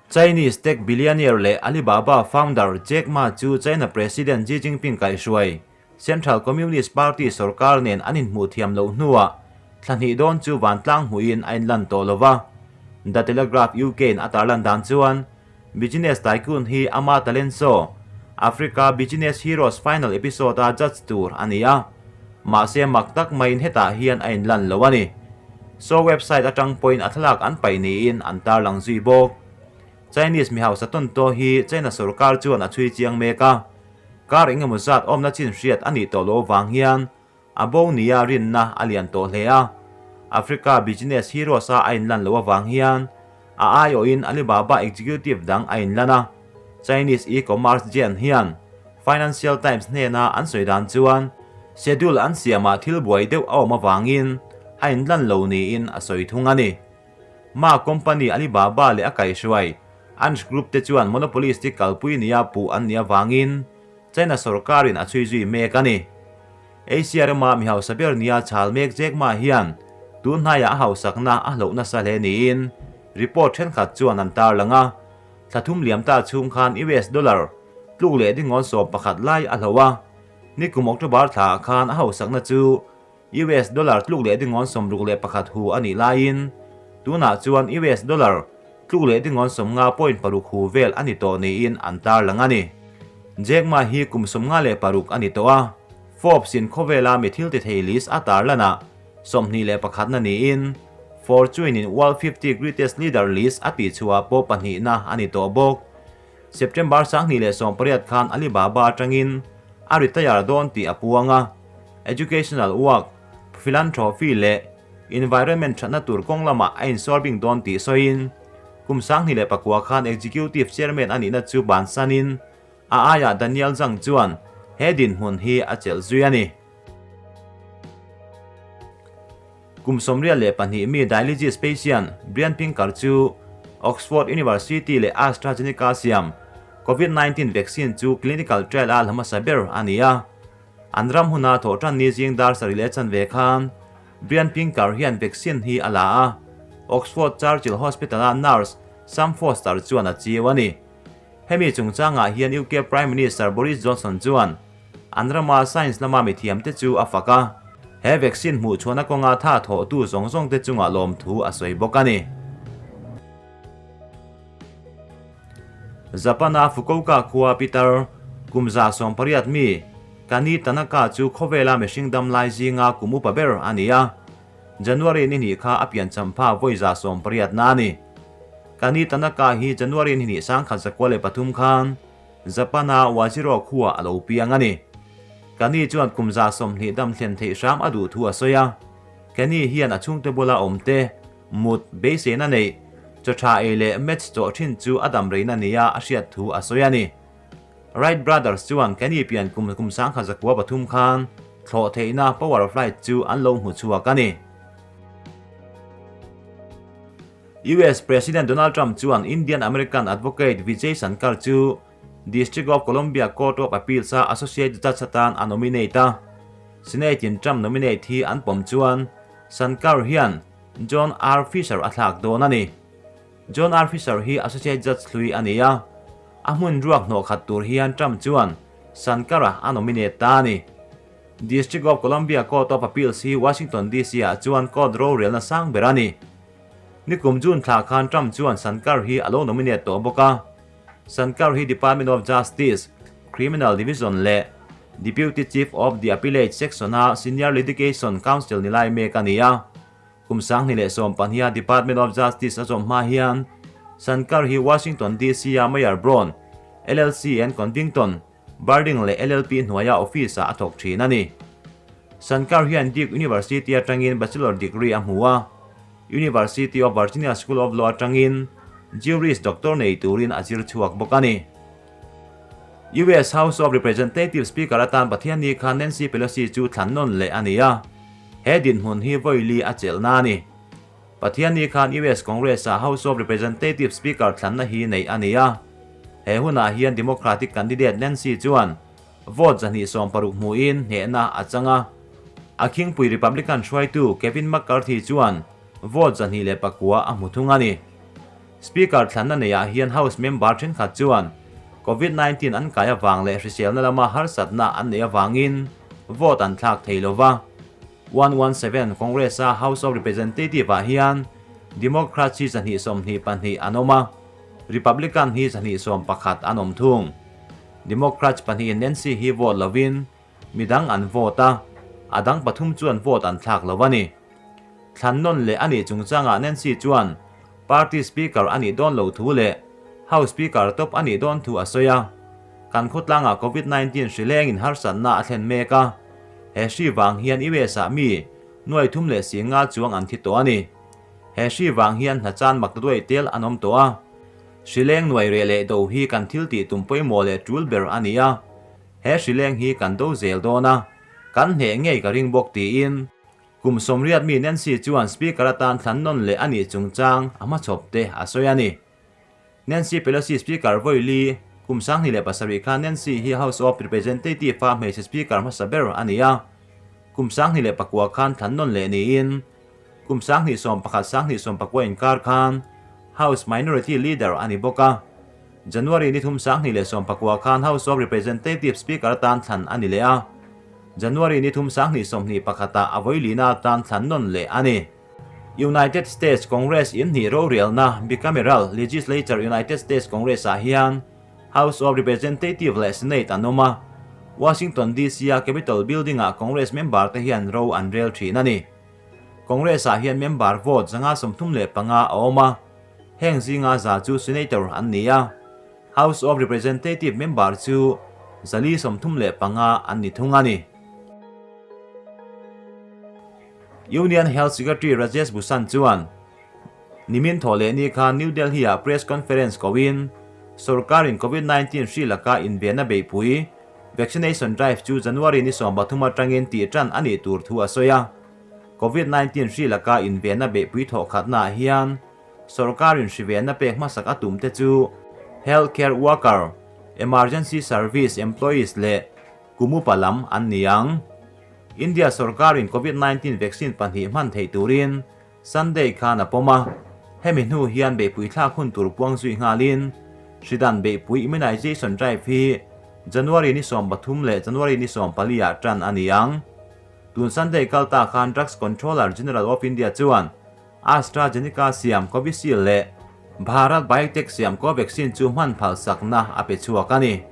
Chinese tech billionaire leh Alibaba founder Jack Ma chu China President Xi Jinping kaihhruai Central Communist Party sorkar nen an inhmuh thiam loh hnuah thla hnih dawn chu vantlang hmuhin a inlan tawh lo va. The Telegraph UK in a tarlan dan chuan business tycoon hi ama talent show Africa Business Heroes final episode a judge tur a ni a, mahse mak tak maiin hetah hian a inlan lo a ni. Show website atang pawhin a thlalak an paih niin an tarlang zui bawk. Chinese mi hausa tawn tawh hi China sorkar chuan a chhui chiang mek a, kar engemaw zat awmna chin hriat a nih tawh loh avang hian a bo nia rinna a lian tawh hle a. Africa Business Heroes a a inlan loh avang hian a aiawhin Alibaba executive dang a inlan a. Chinese e-commerce giant hian Financial Times hnena an sawi dan chuan schedule an siamah thil buai deuh a awm avangin a inlan lo niin a sawi thung a ni. Ma company Alibaba leh a kaihhruai Ant Group te chuan monopolistic kalpui nia puh an nih avangin China sorkarin a chhui zui mek a ni. Asia rama mi hausa ber nia chhal mek Jack Ma hian tun hnaiah a hausakna a hloh nasa hle niin report thenkhat chuan an tarlang a. Thla thum liam ta chhung khan US dollar tluk leh dingawn 11 lai a hloh a. Nikum October thlaah khan a hausakna chu US dollar tluk leh dingawn 61 hu a nih laiin tunah chuan US dollar tluk leh dingawn 50.6 hu vel a ni tawh niin an tarlang a ni. Jack Ma hi kum 56 a ni tawh a, Forbes in khawvela mi thil ti thei list a tarlanah 21 na niin Fortune in World 50 Greatest Leader list a tihchhuah pawh pahnihna a ni tawh bawk. September 2018 khan Alibaba atangin a retire dawn tih a puang a, educational work, philanthropy leh environment thatna tur kawng lamah a insuarbing dawn tih sawiin kum 2009 khan executive chairman a nihna chu bansanin a aiah Daniel Zhang chuan he dinhmun hi a chelh zui a ni. Kum 82 mi dialysis patient Brian Pinkar chu Oxford University leh AstraZeneca siam COVID-19 vaccine chu clinical trial a la hmasa ber a ni a. An ram huna thawh tan ni zing dar sarih leh chanve khan Brian Pinkar hian vaccine hi a la a, Oxford Churchill Hospital a nurse Sam Foster chuan a chiu a ni. Hemi chungchangah hian UK Prime Minister Boris Johnson chuan an rama science lama mithiamte chu a fak a, he vaccine hmuh chhuahna kawnga tha thawhtu zawng zawngte chungah lawmthu a sawi bawk a ni. Japan-a Fukuoka khua Peter, kum 180 mi, Kani Tanaka chu khawvela mihring dam lai zinga kum upa ber a ni a, January ni hnih kha a piancham pha vawi 180 na a ni. Kani Tanaka hi January ni hnih 1903 khan Japan-a Wajiro khua a lo piang a ni. Kani chuan kum 120 dam thlen theih hram a duh thu a sawi a. Kani hian a chhungte bula awm te, mut, beiseina neih, chaw tha ei leh match chawh thin chu a dam reina nia a hriat thu a sawi a ni. Wright Brothers chuan Kani pian kum kum 1903 khan thlawh theihna power flight chu an lo hmu chhuak a ni. US President Donald Trump chuan Indian American advocate Vijay Shankar chu District of Columbia Court of Appeals a associate judge atan a nominate a. Senate in Trump nominate hi an pawm chuan Shankar hian John R. Fisher a thlak dawn a ni. John R. Fisher hi associate judge hlui a ni a, a hmun ruak hnawh khat tur hian Trump chuan Shankar-a a nominate ta a ni. District of Columbia Court of Appeals hi Washington DC ah chuan court rorelna sang ber a ni. Nikum June thla khan Trump chuan Shankar hi a lo nominate tawh bawk a. Shankar hi Department of Justice, Criminal Division leh Deputy Chief of the Appellate Section-a Senior Litigation Counsel ni lai mek a ni a. Kum 2012-a Department of Justice a zawm hma hian Shankar hi Washington DC-a Mayer Brown, LLC and Covington, Berding leh LLP hnuaia office-ah a thawk thin a ni. Shankar hian Duke University atangin bachelor degree a hmu a, University of Virginia School of Law atangin Juris Doctor nei turin a zir chhuak bawk a ni. US House of Representatives Speaker atan Pathianni khan Nancy Pelosi chu thlan nawn leh a ni a, he dinhmun hi vawi li a chelhna a ni. Pathianni khan US Congress-ah House of Representatives Speaker thlanna hi neih a ni a, he hunah hian Democratic candidate Nancy chuan vote 260 hmuhin hnehna a chang a. A khingpui Republican hruaitu Kevin McCarthy chuan vote 209 a hmu thung a ni. Speaker thlanna neiah hian House member thenkhat chuan Covid 19 an kai avang leh hriselna lama harsatna an neih avangin vote an thlak thei lo va. 117 Congress-a House of Representative-ah hian Democrats hi 222 an awm a, Republican hi 211 an awm thung. Democrats pahnihin Nancy hi vote lovin midang an vote a, a dang pathum chuan vote an thlak lo a ni. Thlan nawn leh a nih chungchangah Nancy chuan Party Speaker a nih dawn lo thu leh House Speaker tawp a nih dawn thu a sawi a. Kan khawtlangah Covid 19 hri lengin harsatna a thlen mek a, he hri vang hian US ah mi nuai thum leh si nga chuang an thi tawh a ni. He hri vang hian hna chan mak duai tel an awm tawh a. Hri leng nuai reh leh do hi kan thil tih tum pawimawh leh tul ber a ni a. He hri leng hi kan do zel dawn a, kan hneh ngei ka ring bawk tiin Kum 80 mi Nancy chuan Speaker atan thlan nawn leh a nih chungchang a hmachhawp te a sawi a ni. Nancy Pelosi Speaker vawi li, kum 2007 khan Nancy hi House of Representative-a hmeichhe Speaker hmasa ber a ni a. Kum 2009 khan thlan nawn leh niin kum 2011 2019 inkar khan House Minority Leader a ni bawk a. January ni thum 2019 khan House of Representative Speaker atan thlan a ni leh a. January ni thum 2021 ah a vawilina atan thlan nawn leh a ni. United States Congress in hnih rorialna bicameral legislature United States Congress ah hian House of Representative leh Senate an awm a. Washington DC a Capitol Building ah Congress member te hian ro an rel thin a ni. Congress ah hian member vote 135 a awm a. Heng zinga za chu Senator an ni a, House of Representative member chu 435 an ni thung a ni. Union Health Secretary Rajesh Bhushan chuan nimin thawh leh ni khan New Delhi-ah press conference koin sorkarin Covid-19 hri laka invenna beihpui vaccination drive chu January ni 13 atangin tih tan a nih tur thu a sawi a. Covid-19 hri laka invenna beihpui thawh khatnaah hian sorkarin hrivenna pek hmasak a tum te chu health care worker, emergency service employees leh kum upa lam an ni ang. India sorkarin Covid-19 vaccine pahnih hman theih turin Sunday khan a pawm a, hemi hnu hian beihpui thlak hun tur puang zui nghalin hridan beihpui immunization drive hi January ni 13 leh January ni 14 ah tan a ni ang. Tun Sunday kal ta khan Drugs Controller General of India chuan AstraZeneca siam Covishield leh Bharat Biotech siam Covaxin chu hman phalsakna a pe chhuak a ni.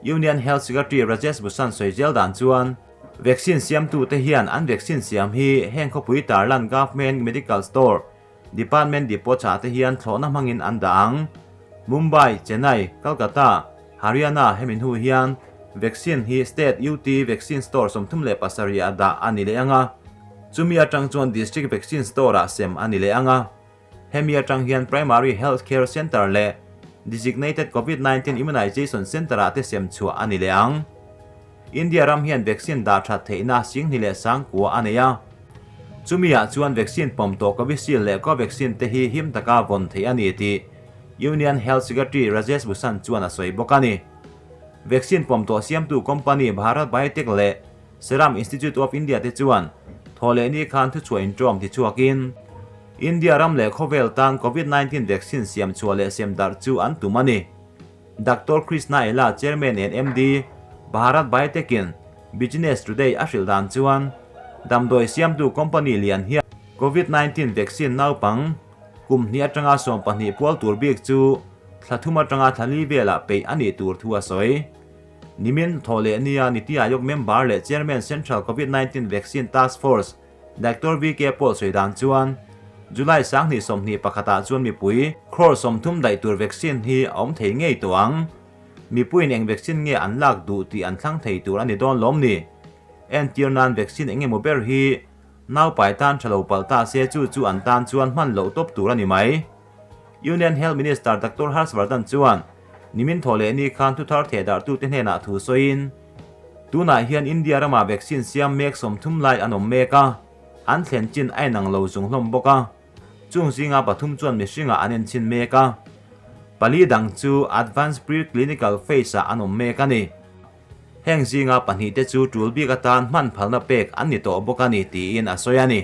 Union Health Secretary Rajesh Bhushan sawi zel dan chuan vaccine siamtute hian an vaccine siam hi heng khawpui tarlan Government Medical Store, Department depot chah te hian thlawhna hmangin an dah ang. Mumbai, Chennai, Calcutta, Haryana hemi hnu hian vaccine hi State UT Vaccine Store 37 ah dah a ni leh ang a, chumi atang chuan District Vaccine Store ah sem a ni leh ang a. Hemi atang hian Primary Health Care Centre leh Designated Covid-19 Immunization Centre ah te sem chhuah a ni leh ang. India ram hian vaccine dah that theihna 20,009 a nei a. Chumi ah chuan vaccine pawm tawh Covishield leh Covaxin te hi him taka vawn theih a ni tih Union Health Secretary Rajesh Bhushan chuan a sawi bawk a ni. Vaccine pawm tawh siamtu company Bharat Biotech leh Serum Institute of India te chuan thaw leh ni khan thuchhuah inṭawm tichhuakin India ram leh khawvel tan Covid-19 vaccine siam chhuah leh sem darh chu an tum a ni. Doctor Krishna Ella, Chairman and MD, Bharat Biotech in Business Today a hrilh dan chuan damdawi siamtu company lian hian Covid-19 vaccine naupang kum hnih atanga 12 pual tur bik chu thla thum atanga thla li velah peih a nih tur thu a sawi. Nimin thaw leh nia Niti Aayog member leh Chairman Central Covid-19 Vaccine Task Force Doctor VK Paul sawi dan chuan July 2021 ah chuan mipui crore 30 daih tur vaccine hi a awm thei ngei tawh ang. Mipuiin eng vaccine nge an lak duh tih an thlang thei tur a ni dawn lawm ni. Entir nan vaccine eng emaw ber hi naupai tan tha lo palh ta se chu chu an tan chuan hman loh tawp tur a ni mai. Union Health Minister Doctor Harsh Vardhan chuan nimin thaw leh ni khan thuthar thehdarhtute hnenah thu sawiin tunah hian India ramah vaccine siam mek 30 lai an awm mek a, an thlen chin a inang lo zung hlawm bawk a. Chung zinga pathum chuan mihringah an enchhin mek a, pali dang chu advanced pre-clinical phase ah an awm mek a ni. Heng zinga pahnih te chu tul bik atan hman phalna pek an ni tawh bawk a ni tiin a sawi a ni.